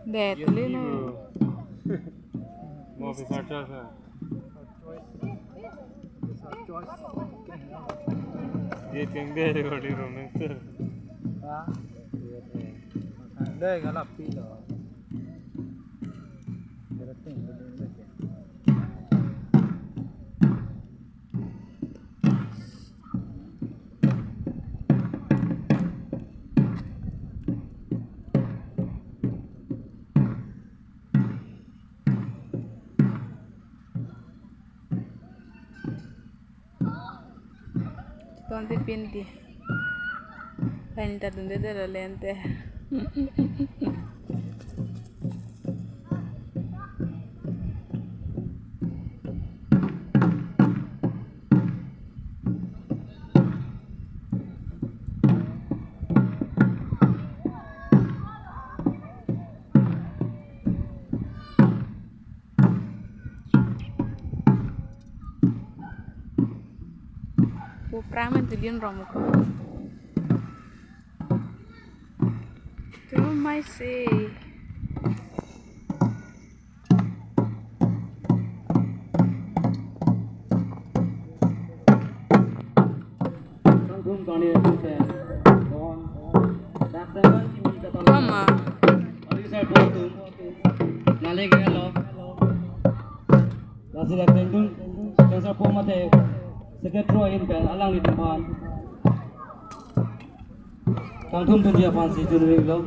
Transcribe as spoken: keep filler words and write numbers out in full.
Dei, tuli no. Mo officer choice ha. Gate keng dei, di room nang sir. Ha? Dei, kalap pilo. Tonte pin di. Lain ta dunde de lo lente. Pu prang men tulian rong ko. Tum mai se. Kangthum kani pen. Dak seven kimi kata. Mama. Adi sir po tum. Nale ke lo. Lasi dak tengdun. Tengsa po mate. Secretary in pen alanglitum aphan. Kangthum dunji aphan si chunri lo.